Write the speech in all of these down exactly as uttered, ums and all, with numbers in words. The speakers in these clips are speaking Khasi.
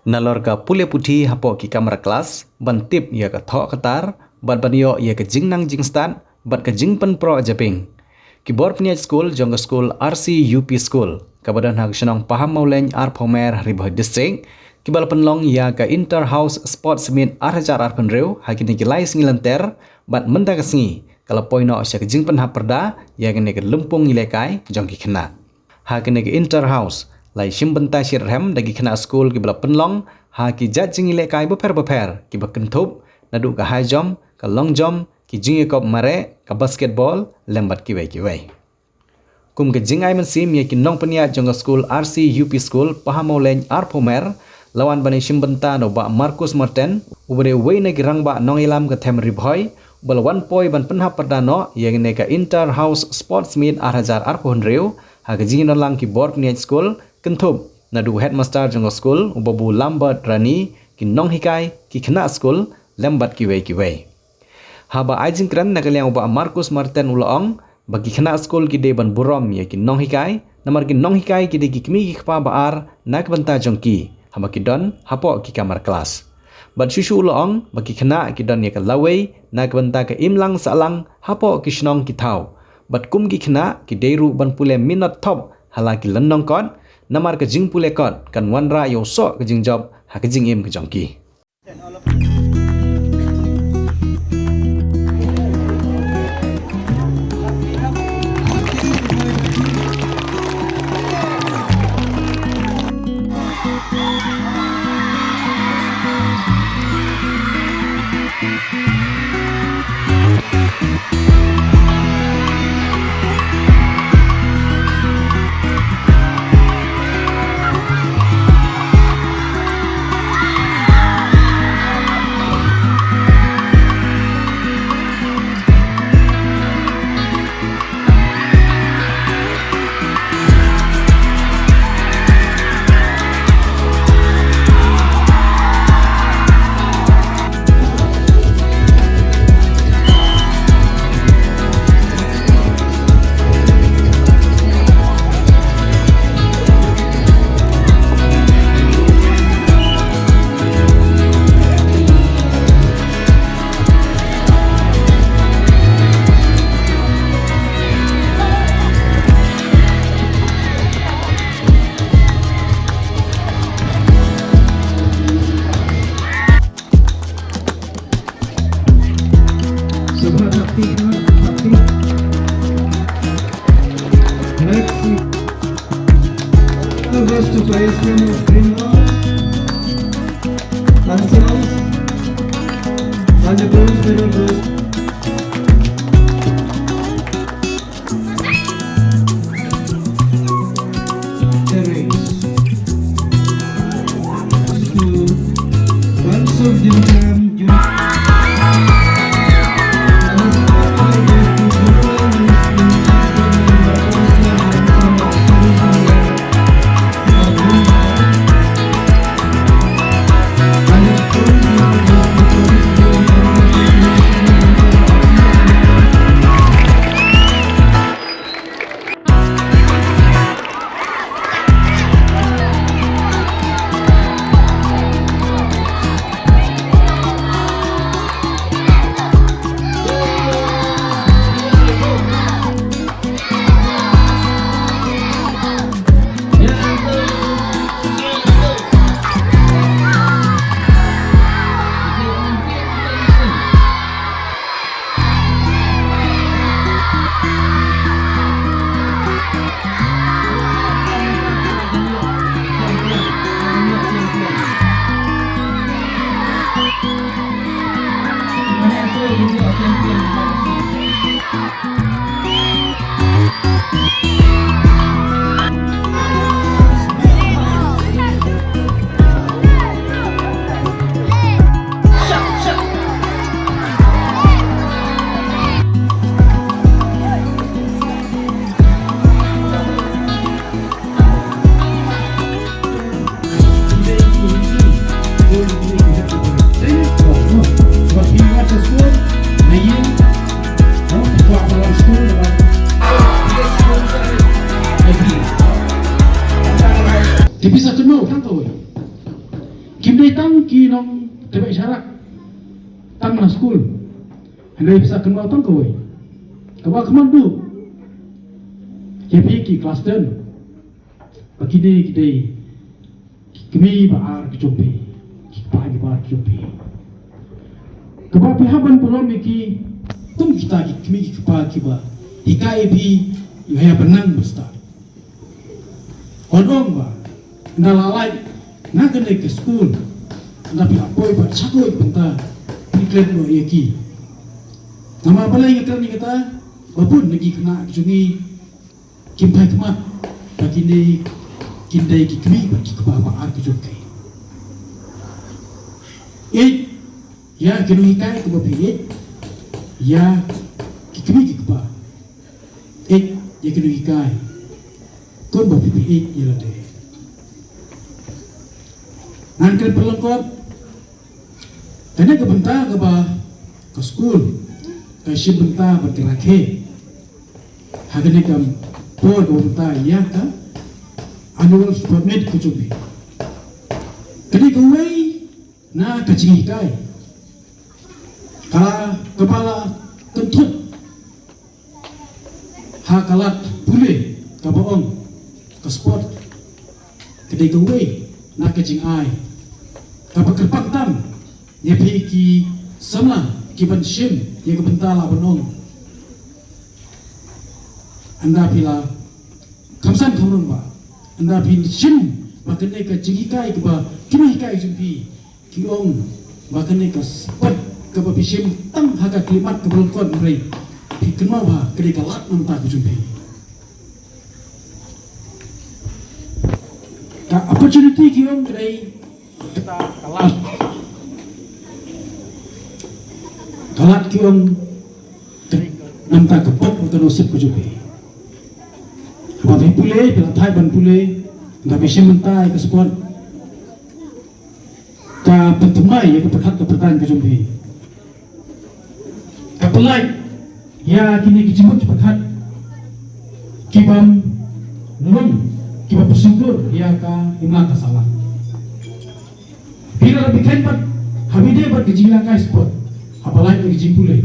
Nalor ka pule puthi hapoh ki kamra klas, ban tip ïa ka thoh ka tar, bad ban ïoh ïa ka jingnang jingstad, bad ka jingpynproh jabieng. Ki bor pynïaid skul jong ka skul R C U P School, kaba don ha ka shnong Pahammawlein Arphawmer, Ri Bhoi District, kiba la pynlong ïa ka Inter House Sports Meet ar hajar arphew hynriew, ha kine ki lai sngi lynter, bad mynta ka sngi, ka la poi noh sha ka jingpynhap pyrda, ïa kane ka lympung ïalehkai, jong ki khynnah. Ha kane ka Inter House, la ïashim bynta shitrhem da ki khynnah skul kiba la pynlong, ha ki jait jingïalehkai bapher bapher, kiba kynthup, naduh ka high jump, ka long jump, ki jingïakop mareh, ka basketball, lem bad kiwei kiwei. Kum ka jingai mynsiem ïa ki nongpynïaid jong ka skul R C U P School, Pahammawlein Arphawmer, la wan ban ïashim bynta da u Bah Marcus Marten, uba dei uwei na ki rangbah nongïalam ka them Ri Bhoi, uba la wan poi ban pynhap pyrda noh, ïa kane ka Inter House Sports Meet ar hajar arphew hynriew, ha ka jingïadonlang ki bor pynïaid skul, kynthup, naduh u headmaster jong ka skul, u Babu Lambert Rani, ki nonghikai, ki khynnah skul, lem bad kiwei kiwei. Haba ai jingkren na ka liang u Bah Marcus Marten u la ong, ba ki khynnah skul ki dei ban burom ïa ki nonghikai, namar ki nonghikai ki dei ki kmie ki kpa ba ar na ka bynta jong ki, haba ki don, hapoh ki kamra klas. Bad shuh shuh u la ong, ba ki khynnah ki don ïa ka lawei, na ka bynta ka imlang sahlang, hapoh ki shnong ki thaw. Bad kum ki khynnah, ki dei ruh ban pule minot thop, ha la ki lynnong kot, namar ka jingpule kot, kan wanrah ïa u soh ka jingjop, ha ka jingim ka jong ki. Subha Shakti, Shakti. Next, goes to K S P M of Green House, Council House, and the bronze medal goes Te phi sa kynmaw tang kawei. Dei tang ki nongtbeh sharak tang na skul. Hynrei phi sa kynmaw tang kawei kaba kham duh ïa phi ki klas ten. Ba kine ki dei ki kmie ba ar ki jong phi, ki kpa ki ba ar ki jong phi. Kaba phi hap ban burom ïa ki kum kita ki kmie ki kpa kiba hikai ïa phi ïa ban nang ba stad. Ong ba ynda la lait na kane ka skul, ynda phi la poi bad shakri bynta, phi klet noh ïa ki. Namar balei nga kren ïa kata? Ba bun na ki khynnah ki jong ngi kim phai khmat ba kine kin dei ki kmie bad ki kpa ba ar ki jong ki. Ïeit ïa ki nonghikai kiba phi ïeit ïa ki kmie ki kpa. Ïeit ïa ki nonghikai kumba phi ïeit ïa lade. Ngan kren pyrshang kot. Kane ka bynta kaba ka skul ka shim bynta bad ka rakhe ha kane ka por kaba mynta ïa ka annual sport meet ka jong phi. Kane kawei na ka jinghikai ka, kaba la kynthup ha ka lad pule kaba ong ka sport ka dei kawei na ka jingai kaba kyrpang tam ïa phi ki samla ki ban shim ïa ka bynta la ban ong. Ynda phi la kham san kham rung ba ynda phi shim ba kane ka jinghikai kaba kine hikai jong phi ki ong ba kane ka sport kaba phi shim tang ha ka khyllipmat kaba long kot, hynrei phi kynmaw ba ka dei ka lad namar ka jong phi. Ka opportunity ki ong ka dei ka lad. Ka lad ki ong ka dei namar ka pop ka nusip ka jong phi. Ba phi pule, phi la thait ban pule, nga phi shim mynta ïa ka sport. Ka pynthymmai ïa ka pyrkhat ka pyrdan ka jong phi. Ka pynlait ïa kine ki jingmut jingpyrkhat ki bym long kiba pynshongdur ïa ka imlang ka sahlang. Phi la phi khein bad ha phi dei bad ka jingïalehkai sport haba lait ïa ka jingpule.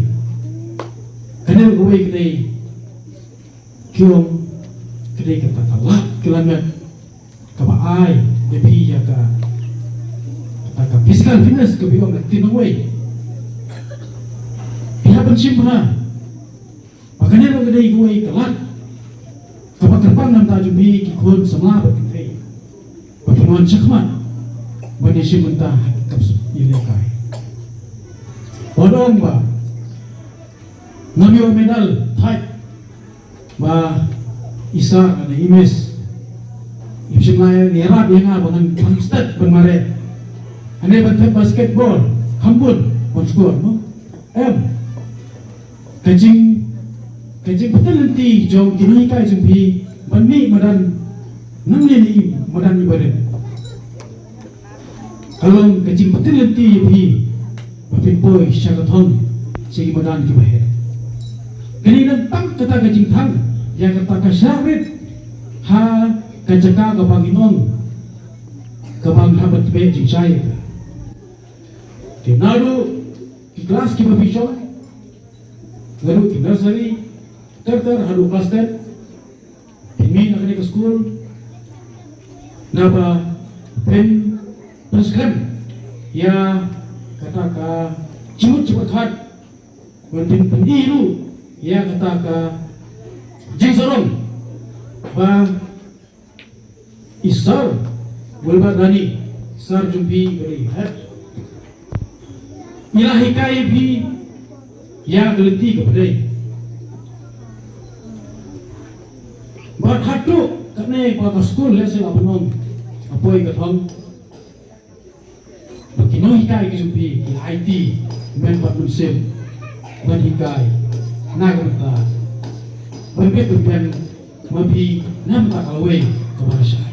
Kane ruh kawei ka dei ki ong ka dei kata ka lad ka lamet kaba ai ïa phi ïa ka, kata ka physical fitness kaba ong ka ktien nongwei. Phi hap ban shim bha ba kane ruh ka dei kawei ka lad kaba kyrpang namar ka jong phi ki khun samla bad kynthei. Ba phin wan shakhmat ban ïashim bynta ha ka kam ïalehkai. Wat ong ba ngam ïoh medal thait ba i sir ne i miss im shym la ïarap ïa nga ba ngan, ngan stet ban mareh. Hangne ban thep basketball kham bun ban score mo. Em. Ka jing, ka jingpyntip lynti jong ki nonghikai jong phi ban mih madan nangne ne i madan iba rit. Ka long ka jingpyntip lynti ïa phi ba phin poi sha ka thong sha ki madan kiba heh. Kane nang tang kata ka jingthang ïa kata ka shah rit ha ka jaka kaba ngi ong kaba ngi hap ban tbeh jingshai ïa ka. Te naduh ki klas kiba phi shong, naduh ki nursery ter ter haduh klas ten, phin mih na kane ka skul naba phin pynskhem ïa kata ka jingmut jingpyrkhat, ban phin pyni ruh ïa kata ka jingsarong ba i sir Wilbert Rani, sir jong phi ba dei head, i la hikai ïa phi ïa ka lynti kaba dei. Bad haduh katne ba ka skul lehse la pynong, ka poi ka thong, ba ki nonghikai ki jong phi ki la aiti mynmen bad mynsiem ban hikai na ka bynta ban bit ban biang ma phi na ka bynta ka lawei kaba la shah.